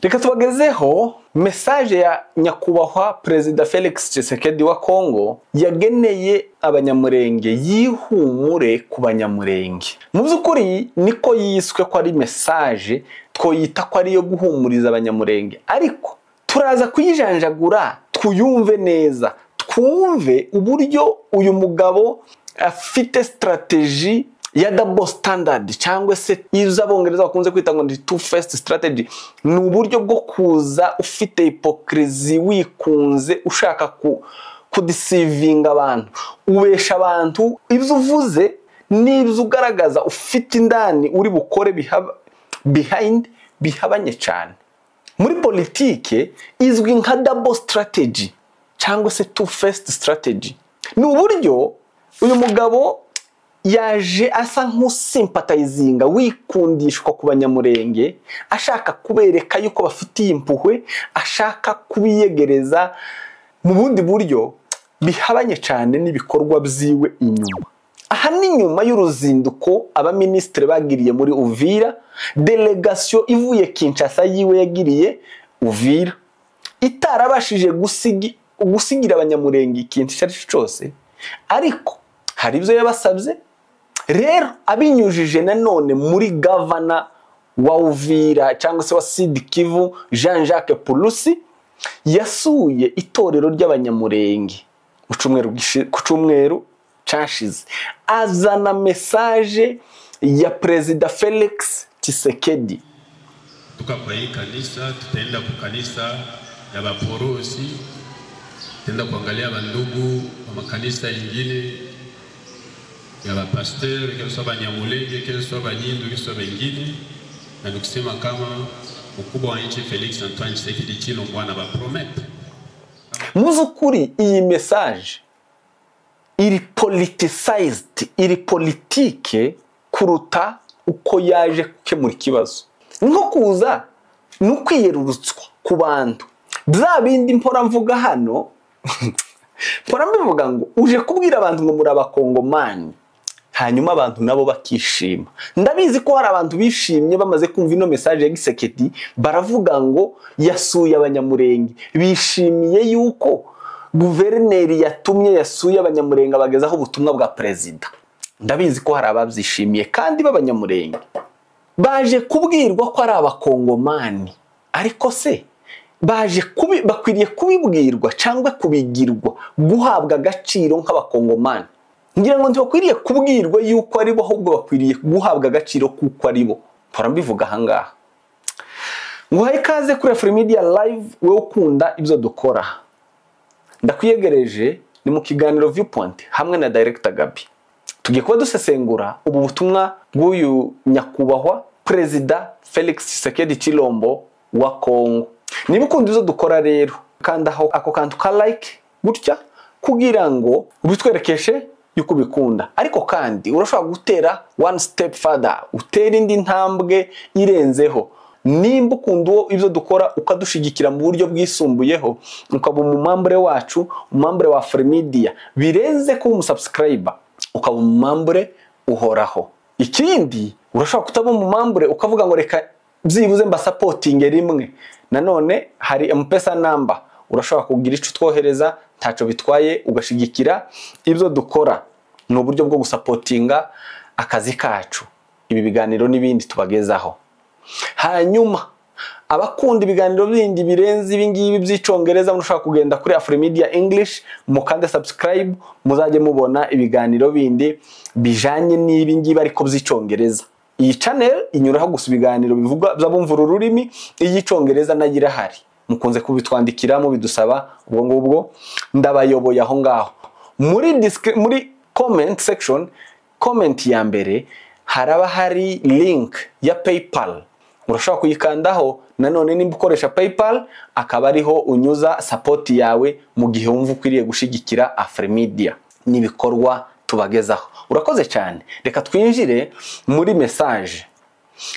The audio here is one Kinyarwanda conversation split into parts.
Reka tubagezeho message ya nyakubahwa Perezida Felix Tshisekedi wa Kongo yageneye Abanyamurenge, yihumure ku Banyamurenge. Mu by'ukuri niko yiswe ko ari message twoyita ko ari iyo guhumuriza Abanyamurenge, ariko turaza kuyijanjagura twuyumve neza, twumve uburyo uyu mugabo afite strategy ya double standard, cyangwa se izo Abongereza bakunze kwita ngo ni two faced strategy. Ni uburyo bwo kuza ufite hypocrisy, wikunze, ushaka kudeceivinga abantu, ubesha abantu ibyo uvuze n'ibyo ugaragaza ufite indani uri bukore behind bihabanye cyane. Muri politike izwi nka double strategy cyangwa se two faced strategy. Ni uburyo uyu mugabo yaje asa nk'usympathizinga, wikundishwa ku Banyamurenge, ashaka kubereka yuko bafitiye impuhwe, ashaka kubiyegereza mu bundi buryo bihabanye cyane n'ibikorwa byiwe inyuma. Aha ni nyuma y'uruzinduko abaminisitiri bagiriye muri Uvira, délégation ivuye Kinshasa yiwe yagiriye Uvira, itarabashije gusigira Abanyamurenge ikintu icyo ari cyo cyose, ariko hari ibyo yabasabye. Rero abinyujije nanone muri gavana wa Uvira cyangwa se wa Sud Kivu, Jean Jacques Purusi, yasuye itorero ry'Abanyamurenge ku cyumweru cyashize, azana message ya Perezida Felix Tshisekedi. Tuka kwa hii kanisa, tutaenda ku kanisa ya Baporosi, tutaenda kuangalia bandugu wa makanisa ingine ya bapasteur, que soit Banyamulenge, que soit Banyindu, que soit bengine, na nikusema kama mkubwa wa nchi Felix Antoine Tshisekedi Tshilombo anabapromettre. Mu by'ukuri iyi message iri politicized, iri politike kuruta uko yaje gukemura ikibazo. Ni nko kuza ni ukwiyerurutswa ku bantu, bya bindi mpora mvuga hano, mpora mbivuga ngo uje kubwira abantu ngo muri Abakongomani, hanyuma abantu nabo bakishima. Ndabizi ko hari abantu bishimye bamaze kumva ino message ya Tshisekedi, baravuga ngo yasuye Abanyamurenge, bishimiye yuko guverineri yatumye yasuye Abanyamurenge abagezaho ubutumwa bwa perezida. Ndabizi ko hari ababyishimiye kandi b'Abanyamurenge baje kubwirwa ko ari Abakongomani, ariko se baje bakwiriye kubibwirwa cyangwa kubigirwa, guhabwa agaciro nk'Abakongomani? Ngira ngo ntibakwiriye kubwirwa yuko ari bo, ahubwo bakwiriye guhabwa agaciro kuko ari bo. Mpora mbivuga ahangaha. Nguhaye ikaze kuri Afrimedia Live, wowe ukunda ibyo dukora. Ndakwiyegereje ni mu kiganiro Viewpoint hamwe na Director Gabi. Tugiye kuba dusesengura ubu butumwa bw'uyu nyakubahwa Perezida Felix Tshisekedi Tshilombo wa Kongo. Niba ukunda ibyo dukora rero, kanda aho ako kantu ka like gutya kugira ngo ubitwerekeshe yuko ubikunda. Ariko kandi urashobora gutera one step further, utera indi ntambwe irenzeho. Nimba ukunda uwo ibyo dukora, ukadushigikira mu buryo bwisumbuyeho, ukaba umumembre wacu, umumembre wa Afrimedia, birenze kuba umusubscriber, ukaba umumembre uhoraho. Ikindi, urashobora kutaba umumembre ukavuga ngo reka byibuze mbasupportinge rimwe. Nanone hari M-Pesa number, urashobora kugira ico utwohereza, ntaco bitwaye, ugashigikira ibyo dukora. Ni uburyo bwo gusupportinga akazi kacu, ibi biganiro n'ibindi tubagezaho. Hanyuma abakunda ibiganiro bindi birenze ibi ngibi by'Icongereza, mushobora kugenda kuri Afrimedia English, mukande subscribe, muzajye mubona ibiganiro bindi bijanye n'ibi ngibi ariko by'Icongereza. Iyi channel inyuraho gusa ibiganiro bivuga by'abumva uru rurimi, iy'Icongereza nayo irahari, mukunze kubitwandikira mubidusaba, ubwo ngubwo ndabayoboye aho ngaho. Muri comment section, comment ya mbere haraba hari link ya PayPal, urashobora kuyikandaho. Nanone nimba ukoresha PayPal, akaba ariho unyuza support yawe mu gihe wumva ukwiriye gushigikira Afrimedia n'ibikorwa tubagezaho. Urakoze cyane. Reka twinjire muri message.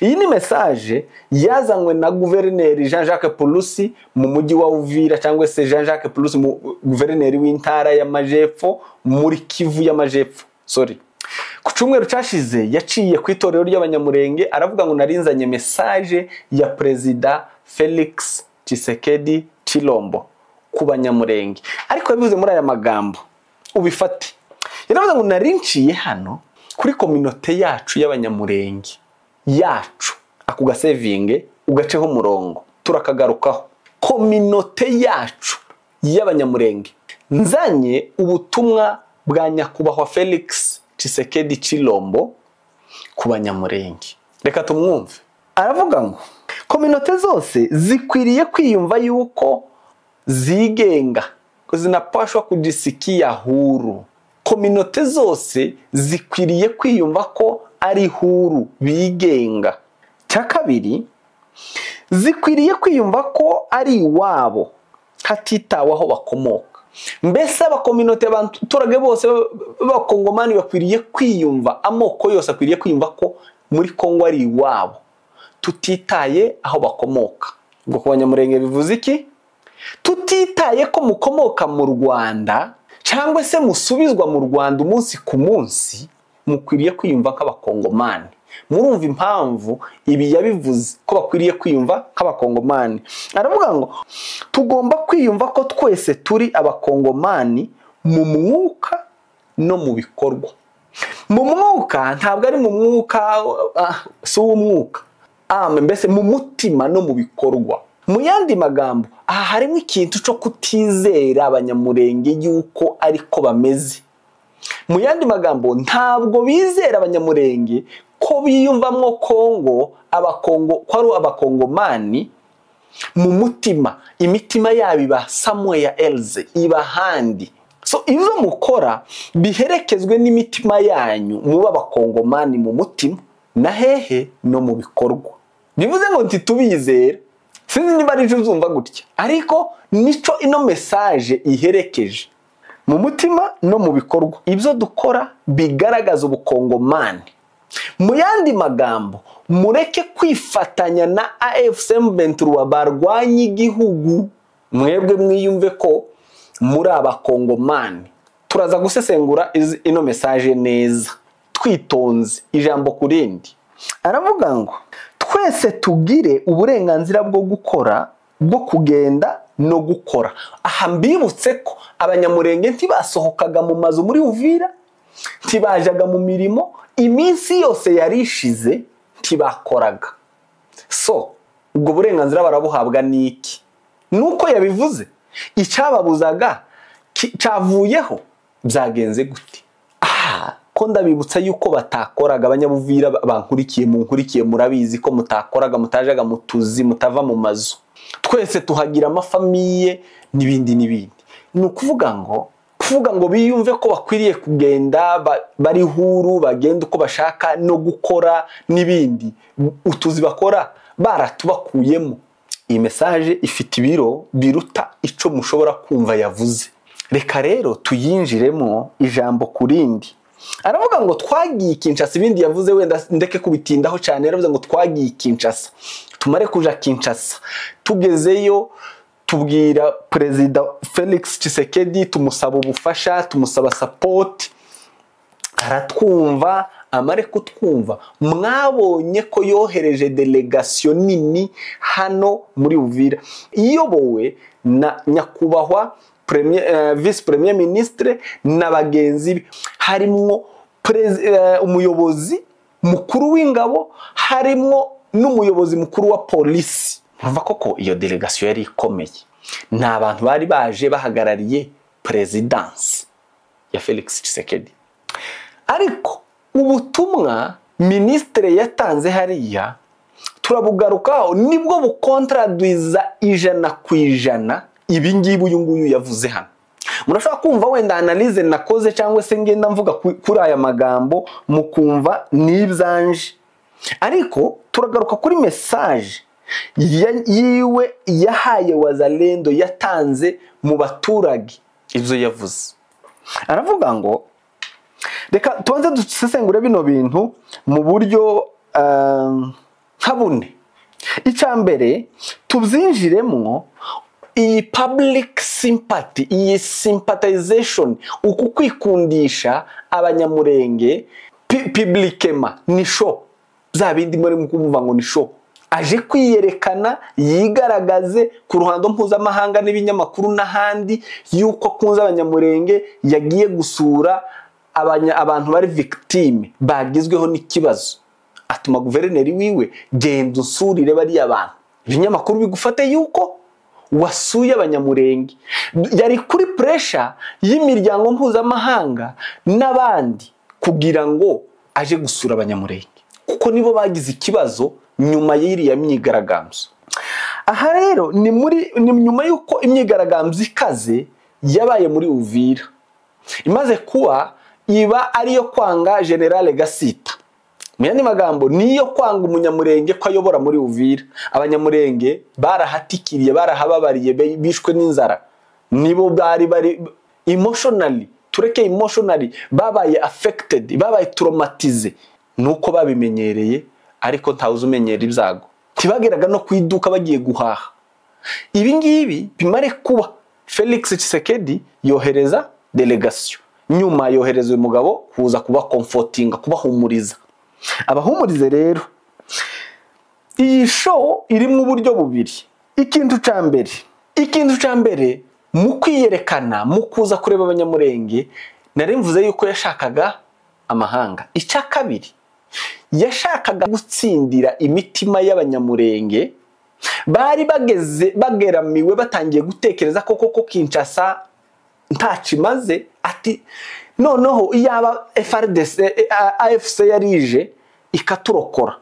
Iyi ni message yazanywe na guverineri Jean Jacques Purusi mu mujyi wa Uvira, cyangwa se Jean Jacques Purusi mu guverineri w'intara y'Amajepfo muri Kivu y'Amajepfo, sorry. Ku cyumweru cyashize yaciye ku itorero ry'Abanyamurenge, aravuga ngo narinzanye message ya Perezida Felix Tshisekedi Tshilombo ku Banyamurenge. Ariko yabivuze muri aya magambo, ubifate. Yaravuze ngo narinciye hano kuri communauté yacu y'Abanyamurenge yacu, ako gasevinge ugaceho umurongo turakagarukaho. Communauté yacu y'Abanyamurenge, nzanye ubutumwa bwa nyakubahwa Felix Tshisekedi Tshilombo ku Banyamurenge. Reka tumwumve. Aravuga ngo communauté zose zikwiriye kwiyumva yuko zigenga, zinapashwa kujisikia huru. Communauté zose zikwiriye kwiyumva ko ari huru, bigenga. Cya kabiri, zikwiriye kwiyumva ko ari iwabo hatitawe aho bakomoka. Mbese abakominote abaturage bose b'abakongomani bakwiriye kwiyumva, amoko yose akwiriye kwiyumva ko muri Kongo ari iwabo tutitaye aho bakomoka. Ubwo ku Banyamurenge bivuze iki? Tutitaye ko mukomoka mu Rwanda cyangwa se musubizwa mu Rwanda umunsi ku munsi, mukwiriye kwiyumva nk'abakongomani. Murumva impamvu ibi yabivuze ko bakwiriye kwiyumva nk'abakongomani. Aravuga ngo tugomba kwiyumva ko twese turi abakongomani mu mwuka no mu bikorwa. Mu mwuka ntabwo ari mu mwuka si uw'umwuka, mbese mu mutima no mu bikorwa. Mu yandi magambo, aha harimo ikintu cyo kutizera Abanyamurenge yuko ariko bameze. Mu yandi magambo, ntabwo bizera Abanyamurenge ko biyumvamwo Kongo, abakongo ko ari abakongomani mu mutima, imitima yabo iba somewhere else, iba ahandi. So ibyo mukora biherekezwe n'imitima yanyu, muba abakongomani mu mutima na hehe no mu bikorwa. Bivuze ngo ntitubizera. Sinzi niba ari uzumva gutya, ariko nico ino message iherekeje, mu mutima no mu bikorwa. Ibyo dukora bigaragaza ubukongomani. Mu yandi magambo, mureke kwifatanya na AFC M23 barwanya igihugu, mwebwe mwiyumve ko muri abakongomani. Turaza gusesengura ino message neza twitonze, ijambo kurindi. Aravuga ngo twese tugire uburenganzira bwo gukora, bwo kugenda no gukora. Aha mbibutse ko Abanyamurenge ntibasohokaga mu mazu muri Uvira, ntibajaga mu mirimo, iminsi yose yarishize ntibakoraga. So ubwo burenganzira barabuhabwa niki? Nuko yabivuze, icyababuzaga cyavuyeho. Byagenze gute? Ko ndabibutsa yuko batakoraga. Abanyabuvira bankurikiye, munkurikiye, murabizi ko mutakoraga, mutajaga mu tuzi, mutava mu mazu. Twese tuhagira amafamiye n'ibindi n'ibindi. Ni ukuvuga ngo biyumve ko bakwiriye kugenda bari huru, bagenda uko bashaka no gukora n'ibindi. Utuzi bakora baratubakuyemo. Iyi message ifite ibiro biruta ico mushobora kumva yavuze. Reka rero tuyinjiremo ijambo kurindi. Aravuga ngo twagiye Kinshasa, ibindi yavuze wenda ndeke kubitindaho cyane. Yaravuze ngo twagiye Kinshasa, tumare kuja Kinshasa, tugezeyo tubwira Perezida Felix Tshisekedi, tumusaba ubufasha, tumusaba support, aratwumva. Amare kutwumva, mwabonye ko yohereje delegation nini hano muri Uvira iyobowe na nyakubahwa vice premier ministre na bagenzi be, harimwo umuyobozi mukuru w'ingabo, harimwo n'umuyobozi mukuru wa polisi. Urumva koko iyo delegation yari ikomeye. Ni abantu bari baje bahagarariye presidence ya Felix Tshisekedi. Ariko ubutumwa ministre yatanze hariya turabugarukaho, nibwo bukontradwiza 100% ibi ngibi uyu nguyu yavuze hano. Murashobora kumva wenda analyse nakoze cyangwa se ngenda mvuga kuri aya magambo mukumva nibyanje, ariko turagaruka kuri message yiwe yahaye Wazalendo, yatanze mu baturage. Ibyo yavuze, aravuga ngo reka tubanze dusesengure bino bintu mu buryo nka bune. Icya mbere tubyinjiremo iyi public sympathy, iyi sympathization, uku kwikundisha Abanyamurenge Publiquement ni show, bya bindi muri kumva ngo ni show. Aje kwiyerekana, yigaragaze ku ruhando mpuzamahanga n'ibinyamakuru n'ahandi yuko akunze Abanyamurenge, yagiye gusura abantu bari victime, bagizweho n'ikibazo. Atuma guverineri wiwe, genda usurire bariya bantu, ibinyamakuru bigufate yuko wasuye Abanyamurenge. Yari kuri pressure y'imiryango mpuzamahanga n'abandi kugira ngo aje gusura Abanyamurenge, kuko nibo bagize ikibazo nyuma y'iriya myigaragambyo. Aha rero ni nyuma y'uko imyigaragambyo ikaze yabaye muri Uvira, imaze kuba iba ariyo kwanga General Gasita. Mu yandi magambo, niyo kwanga Umunyamurenge ko ayobora muri Uvira. Abanyamurenge barahatikiriye, barahababariye, bishwe n'inzara, nibo bari bari emotionally, tureke emotionally, babaye affected, babaye traumatisé nuko babimenyereye, ariko ntawuzi umenyera ibyago. Ntibageraga no ku iduka bagiye guhaha. Ibi ngibi bimare kuba, Felix Tshisekedi yohereza délégation, nyuma yohereza uyu mugabo kuza kuba comfortinga, kubahumuriza. Abahumurize rero, iyi show irimo uburyo bubiri. Ikintu ca mbere, mu kwiyerekana, mu kuza kureba Abanyamurenge, nari mvuze yuko yashakaga amahanga. Icya kabiri, yashakaga gutsindira imitima y'Abanyamurenge bari bageze bageramiwe, batangiye gutekereza ko koko Kinshasa ntaco imaze. Ati noneho iyaba FARDC, AFC yarije ikaturokora.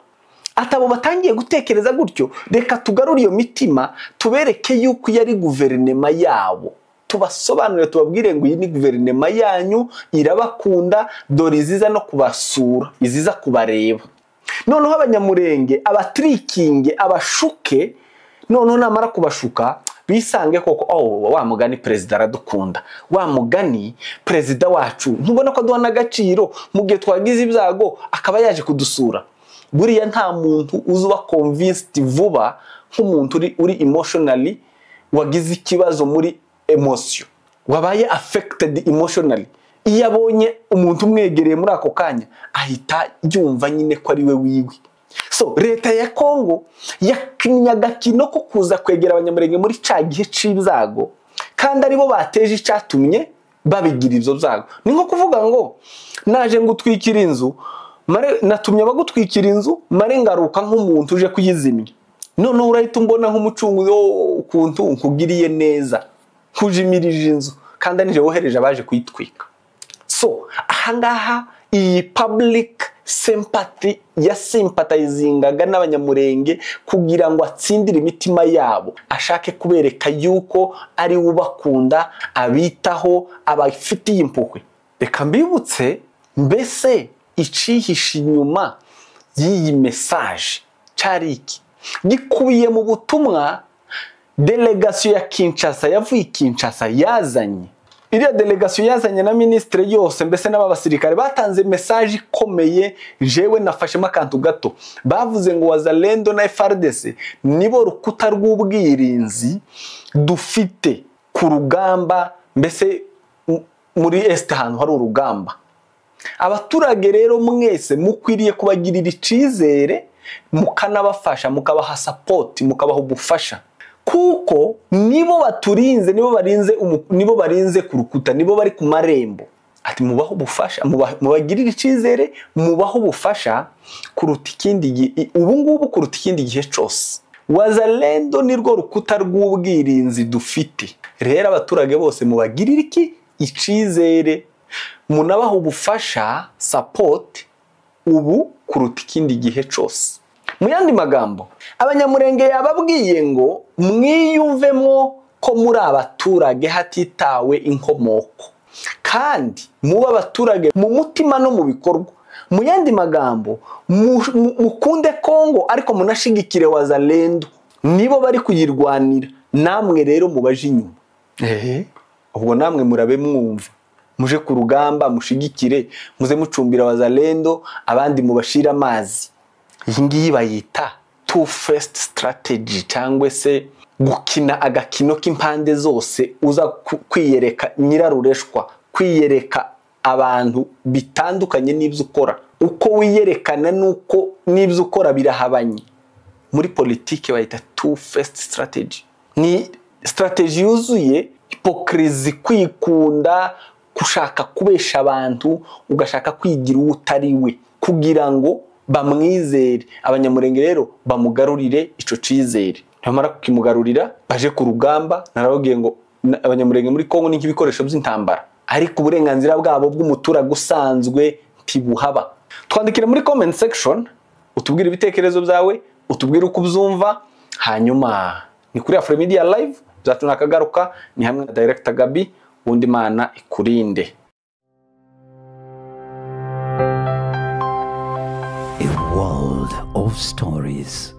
Ati abo batangiye gutekereza gutyo, reka tugarure iyo mitima, tubereke yuko iyo ari guverinema yabo, tubasobanurire, tubabwire ngo iyi ni guverinema yanyu, irabakunda, dore iziza no kubasura, iziza kubareba. Noneho Abanyamurenge abatrickinge, abashuke. Noneho namara kubashuka, bisange koko, oh, wa mugani perezida aradukunda, wa mugani perezida wacu ntubona ko aduha n'agaciro, mu gihe twagize ibyago akaba yaje kudusura. Buriya nta muntu uzi uba convinced vuba nk'umuntu uri emotionally, wagize ikibazo muri emotion, wabaye affected emotionally. Iyo abonye umuntu umwegereye muri ako kanya, ahita yumva nyine ko ari we wiwe. So leta ya Kongo yakinnye agakino ko kuza kwegera Abanyamurenge muri ca gihe c'ibyago, kandi aribo bateje icyatumye babigira ibyo byago. Ni nko kuvuga ngo naje ngutwikira inzu, mare natumye abagutwikira inzu, mare ngaruka nk'umuntu uje kuyizimya. Noneho urahita umbona nk'umucunguzi, oh, ukuntu nkugiriye neza, nkujimirije inzu, kandi nije wohereje abaje kuyitwika. So ahangaha iyi public sympathy yasympathizingaga n'Abanyamurenge kugira ngo atsindire imitima yabo, ashake kubereka yuko ari we ubakunda, abitaho, abafitiye impuhwe. Reka mbibutse mbese icihishe inyuma y'iyi message cyari iki. Gikubiye mu butumwa délégation ya Kinshasa, yavuye i Kinshasa yazanye. Iriya délégation yazanye na minisitiri yose, mbese n'aba basirikare, batanze message ikomeye. Jewe nafashemo akantu gato. Bavuze ngo Wazalendo na FARDC nibo rukuta rw'ubwirinzi dufite ku rugamba, mbese muri Est ahantu hari urugamba. Abaturage rero mwese mukwiriye kubagirira icizere, mukanabafasha, mukabaha support, mukabaha ubufasha, kuko nibo baturinze, nibo barinze ku rukuta, nibo bari ku marembo. Ati mubaho ubufasha, mubagirire icyizere, mubaho ubufasha kuruta ikindi gihe ubu ngubu, kuruta ikindi gihe cyose. Wazalendo ni rwo rukuta rw'ubwirinzi dufite. Rero abaturage bose mubagirire iki? Icyizere, munabaha ubufasha, support, ubu kuruta ikindi gihe cyose. Mu yandi magambo, Abanyamurenge yababwiye ngo mwiyumvemo ko muri abaturage hatitawe inkomoko, kandi muba abaturage mu mutima no mu bikorwa. Mu yandi magambo, mukunde Kongo ariko munashigikire Wazalendo, nibo bari kuyirwanira. Namwe rero mubaje inyuma. Ehe, ubwo namwe murabe mwumva, muje ku rugamba, mushigikire, muze mucumbira Wazalendo, abandi mubashira amazi. Iyi ngiyi bayita two faced strategy, cyangwa se gukina agakino k'impande zose, uza kwiyereka nyirarureshwa, kwiyereka abantu bitandukanye n'ibyo ukora. Uko wiyerekana nuko n'ibyo ukora birahabanye. Muri politiki bayita two faced strategy. Ni strategy yuzuye hypocrisy, kwikunda, gushaka kubesha abantu, ugashaka kwigira uwo utari we kugira ngo bamwizere. Abanyamurenge rero bamugarurire ico cizere, bamara kukimugarurira baje ku rugamba. Narababwiye ngo Abanyamurenge muri Kongo ni nk'ibikoresho by'intambara, ariko uburenganzira bwabo bw'umuturage usanzwe ntibuhaba. Twandikire muri comment section, utubwire ibitekerezo byawe, utubwire uko ubyumva. Hanyuma ni kuri Afromedia Live, bizatuma akagaruka ni hamwe na Director Gabi. Ubundi Imana ikurinde. A world of stories.